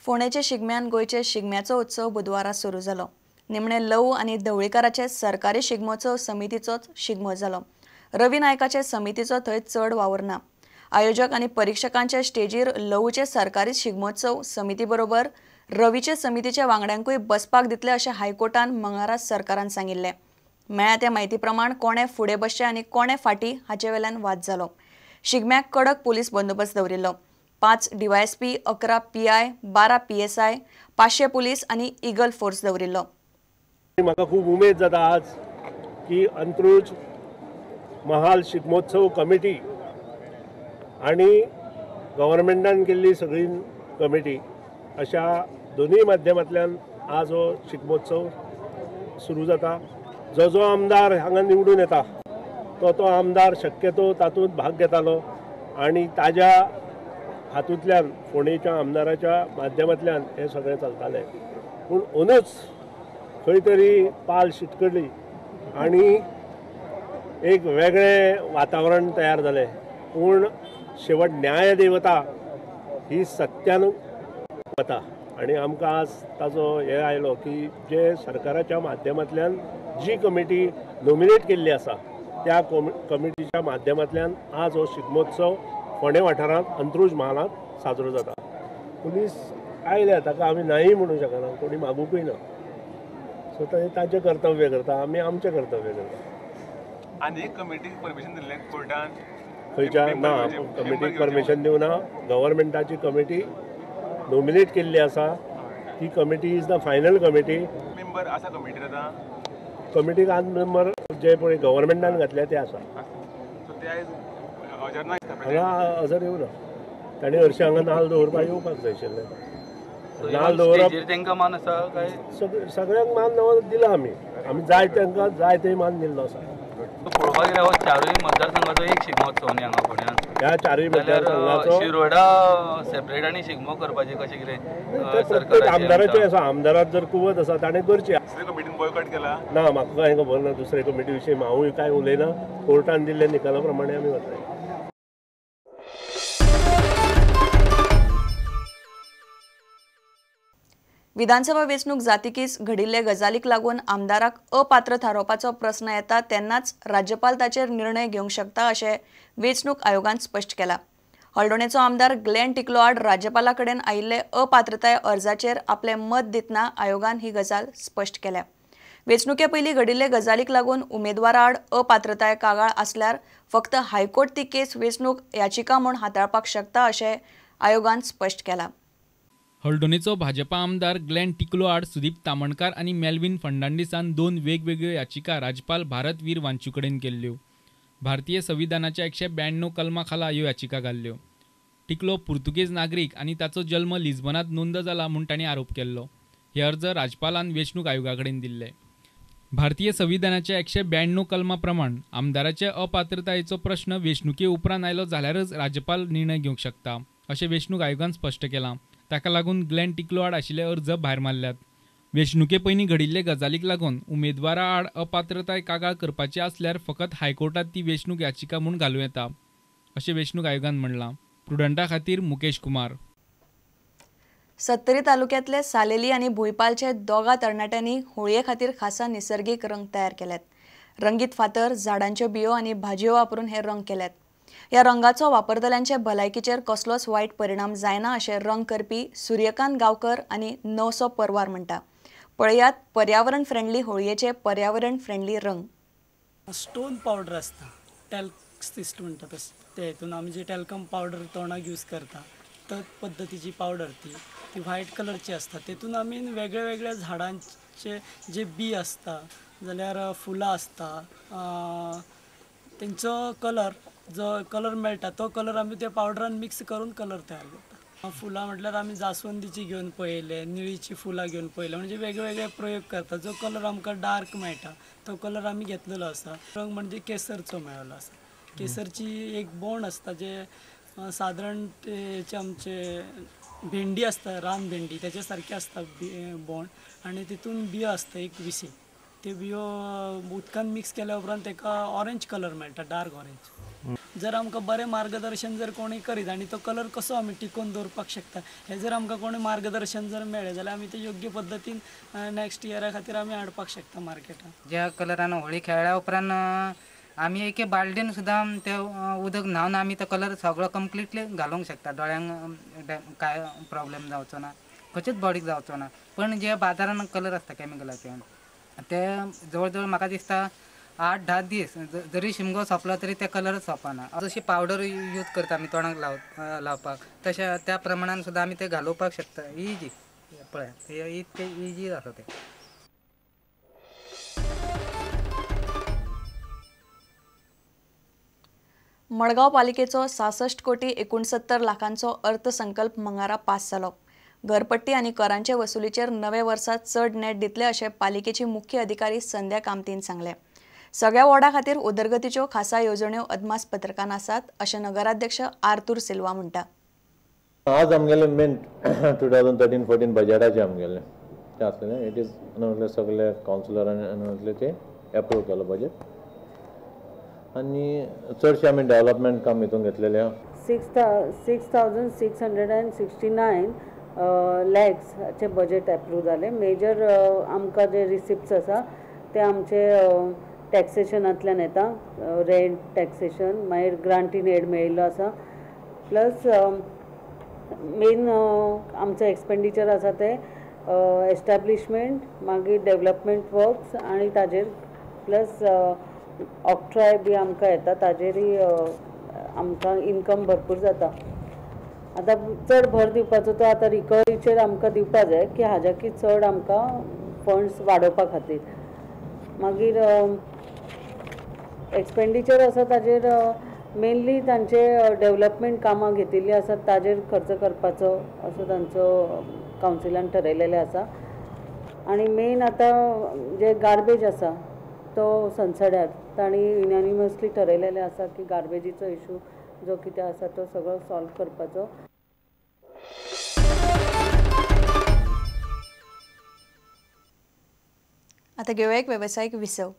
फोंडेच्या शिगम्यान गोंयचे शिगम्याचो उत्सव बुधवारा सुरू जालो. निमणे लवू आनी ढवळीकाराचे सरकारी शिगमोत्सव समितीचोच शिगमो जालो. रवी नायकाचे समितीचो थंय चड वावर ना. आयोजक आनी परिक्षकांचे स्टेजीर लवूचे सरकारी शिगमोत्सव समिती बरोबर रवीचे समितीच्या वांगड्यांकूय बसपाक दितले अशें हायकोर्टान मंगळारा सरकारान सांगिल्लें. मेळ्ळ्या त्या म्हायती प्रमाण कोणे फुडें बसचें आनी कोणे फाटीं हाचे वेल्यान वाद जालो. शिगम्याक कडक पुलीस बंदोबस्त दवरिल्लो. 5 DYSP, 11 PI, 12 PSI, 500 police आनी इगल फोर्स दवरिल्लो. म्हाका खूब उमेद जाता आज की अंत्रुज महाल शिगमोत्सव कमिटी आनी गव्हर्मेंटान केल्ली सगळी कमिटी अशा दोनूय माध्यमांतल्यान आज हो शिगमोत्सव सुरू जाता. जो जो आमदार हांगा निवडून येता तो तो आमदार शक्यतो तातूंत भाग घेतालो आनी ताज्या हातूंतल्यान फोंडेच्या आमदाराच्या माध्यमांतल्यान हें सगळें चलतालें. पूण अंदूच खंय तरी पाल शिटकली आनी एक वेगळें वातावरण तयार जालें. पूण शेवट न्यायदेवता ही सत्यान वता आनी आमकां आज ताजो हें आयलो की जे सरकाराच्या माध्यमांतल्यान जी कमिटी नॉमिनेट केल्ली आसा त्या कमिटीच्या माध्यमांतल्यान आज हो शिगमोत्सव फोंडें वाठारांत अंत्रुज म्हालांत साजरो जाता. पुलीस आयल्या ताका आमी नाही म्हणूं शकना, कोणी मागुकूय ना. सो ते ताचें कर्तव्य करता, आमी आमचें कर्तव्य करता. आनी कमिटीक परमिशन दिल्लें कोर्टान? खंयच्या ना, कमिटीक परमिशन दिवना. गव्हर्मेंटाची कमिटी नॉमिनेट केल्ली आसा, ती committee is the final committee. Member आसा कमिटीर आतां? कमिटीक आज मेंबर जे पळय गव्हर्मेंटान घातल्या ते आसा. हांगा हजर येवना ताणी, हरशीं हांगा नाल्ल दवरपाक येवपाक जाय आशिल्लें. नाल्ल दवरप तांकां मान आसा काय? सगळ्यांक मान दिला आमी, आमी जाय तांकां जाय ते मान दिल्लो आसा. पळोवपाक गेल्यार हो चारूय मतदारसंघाचो एक शिगमोत्सव न्ही हांगा फोंड्यान. ह्या चारूय मतदारसंघाचो शिरोडा सेपरेट आनी शिगमो करपाचें कशें कितें प्रत्येक आमदाराचें आसा. आमदाराक जर कुवत आसा ताणें करचें. कमिटीन बॉयकॉट केला ना, म्हाका कांय खबर ना दुसरे कमिटी विशीं हांवूय कांय उलयना. कोर्टान दिल्ल्या निकाला प्रमाणे आमी वतले. विधानसभा वेंचणूक जातकीच घडिल्ले गजालीक लागून आमदाराक अपात्र थारोवपाचो प्रस्न येता तेन्नाच राज्यपाल ताचेर निर्णय घेवंक शकता अशें वेंचणूक आयोगान स्पश्ट केलां. हळदोणेचो आमदार ग्लॅन टिकलो आड राज्यपाला कडेन आयिल्ले अपात्रताय अर्जाचेर आपलें मत दितना आयोगान ही गजाल स्पश्ट केल्या. वेंचणुके पयलीं घडिल्ले गजालीक लागून उमेदवारा आड अपात्रताय कागाळ आसल्यार फक्त हायकोर्ट ती केस वेंचणूक याचिका म्हूण हाताळपाक शकता अशें आयोगान स्पश्ट केलां. हळदोणेचो भाजपा आमदार ग्लॅन टिकलो आड सुदीप तामणकार आनी मेल्विन फर्नांडीसान 2 वेगवेगळ्यो याचिका राज्यपाल भारत वीर वांचू कडेन केल्ल्यो. भारतीय संविधानाच्या 192 कलमा खाला ह्यो याचिका घाल्ल्यो. टिकलो पुर्तुगेज नागरीक आनी ताचो जल्म लिस्बनांत नोंद जाला म्हूण तांणी आरोप केल्लो. हे अर्ज राज्यपालान वेंचणूक आयोगा कडेन दिल्ले. भारतीय संविधानाच्या 192 कलमा प्रमाण आमदाराचे अपात्रतायेचो प्रश्न वेंचणुके उपरांत आयलो जाल्यारच राज्यपाल निर्णय घेवंक शकता अशें वेंचणूक आयोगान स्पश्ट केलां. ताका लागून ग्लॅन टिकलो आड आशिल्ले अर्ज भायर मारल्यात. वेंचणुके पयलीं घडिल्ले गजालीक लागून उमेदवारा आड अपात्रताय कागाळ करपाची आसल्यार फकत हायकोर्टांत ती वेंचणूक याचिका म्हूण घालूं येता अशें वेंचणूक आयोगान म्हणलां. प्रुडंटा खातीर मुकेश कुमार. सत्तरी तालुक्यांतले सालेली आनी भुंयपालचे 2 तरणाट्यांनी होळये खातीर खासा निसर्गीक रंग तयार केल्यात. रंगीत फातर, झाडांच्यो बियो आनी भाजयो वापरून हे रंग केल्यात. ह्या रंगाचो वापरतल्यांचे भलायकीचेर कसलोच वायट परिणाम जायना अशें रंग करपी सूर्यकांत गांवकर आनी नवसो परवार म्हणटा. पळयात पर्यावरण फ्रेंडली होळयेचे पर्यावरण फ्रेंडली रंग. स्टोन पावडर आसता, टॅल्क सिस्ट म्हणटा तशें, ते हितून आमी जे टॅल्कम पावडर तोंडाक यूज करता त्या पद्दतीची पावडर ती ती व्हायट कलरची आसता. तेतून आमी वेगळे वेगळ्या झाडांचे जे बी आसता जाल्यार फुलां आसता तेंचो कलर जो कलर मेळटा तो कलर आमी त्या पावडरान मिक्स करून कलर तयार करता. फुलां म्हटल्यार आमी जासवंदीची घेवन पळयले, निळीची फुलां घेवन पळयले, म्हणजे वेगळे वेगळे प्रयोग करता. जो कलर आमकां डार्क मेळटा तो कलर आमी घेतलेलो आसा. रंग म्हणजे केसरचो मेळ्ळो आसा. केसरची एक बोंड आसता जे सादारण तेचे आमचे भेंडी आसता, रान भेंडी तेच्या सारकी आसता बोंड आनी तितून बियो आसता एक 20. त्यो बियो उदकान मिक्स केल्या उपरांत तेका ऑरेंज कलर मेळटा, डार्क ऑरेंज. जर आमकां बरें मार्गदर्शन जर कोणी करीत आनी तो कलर कसो आमी टिकोवन दवरपाक शकता हें जर आमकां कोणी मार्गदर्शन जर मेळ्ळें जाल्यार आमी ते योग्य पद्दतीन नेक्स्ट इयरा खातीर आमी हाडपाक शकता मार्केटान. ज्या कलरान होळी खेळ्ळ्या उपरांत आमी एके बालदेन सुद्दां ते उदक न्हावन आमी तो कलर सगळो कंप्लिटली घालूंक शकता. दोळ्यांक काय प्रॉब्लेम जावचो ना, खंयचेच बॉडीक जावचो ना. पण जे बाजारान कलर आसता केमिकलाचे ते जवळ जवळ म्हाका दिसता 8-10 दीस जरी शिमगो सोंपलो तरी ते कलर सोंपना. जशी पावडर यूज करता आमी तोंडाक लावपाक तशें त्या प्रमाणान सुद्दां आमी ते घालोवपाक शकता. इजी पळय इतकें इजी आसा तें. मडगांव पालिकेचो 66 कोटी 69 लाखांचो अर्थसंकल्प मंगळारा पास जालो. घरपट्टी आनी करांचे वसुलीचेर नवे वर्सा चड नेट दितले अशें पालिकेची मुख्य अधिकारी संध्या कामतीन सांगलें. सगळ्या वॉर्डा खातीर उदरगतीच्यो खासा येवजण्यो अदमासपत्रकान आसात अशें नगराध्यक्ष आर्थूर सिल्वा म्हणटा. आज आमगेलें मेन 2013-14 बजेटाचें आमगेलें तें आसलें. It is म्हटल्यार सगळे कावन्सिलरांनी तें एप्रूव केलो बजेट आनी चडशें आमी डेवलपमेंट काम हितून घेतलेलें आहा. 6,669 लॅक्साचें बजेट एप्रूव जालें. मेजर आमकां जे रिसिप्ट्स आसा ते आमचे टॅक्सेशनांतल्यान येता, रेंट टॅक्सेशन, मागीर ग्रांट इन एड मेळिल्लो आसा, प्लस मेन आमचो एक्सपेंडिचर आसा ते एस्टॅब्लिशमेंट, मागीर डेवलपमेंट वर्क्स आनी ताजेर प्लस ऑक्ट्राय बी आमकां येता, ताजेरय आमकां इनकम भरपूर जाता. आतां चड भर दिवपाचो तो आतां रिकवरीचेर आमकां दिवपा जाय की हाज्याकी चड आमकां फंड्स वाडोवपा खातीर. मागीर एक्सपेंडिचर आसा ताजेर मेनली तांचे डेवलपमेंट कामां घेतिल्लीं आसात ताजेर खर्च करपाचो असो तांचो कावन्सिलान ठरयलेलें आसा. आनी मेन आतां जे गार्बेज आसा तो सनसड्यार तांणी युनॅनिमसली ठरयलेलें आसा की गार्बेजीचो इशू जो कितें आसा तो सगळो सॉल्व करपाचो. आतां घेवया एक वेवसायीक विसव.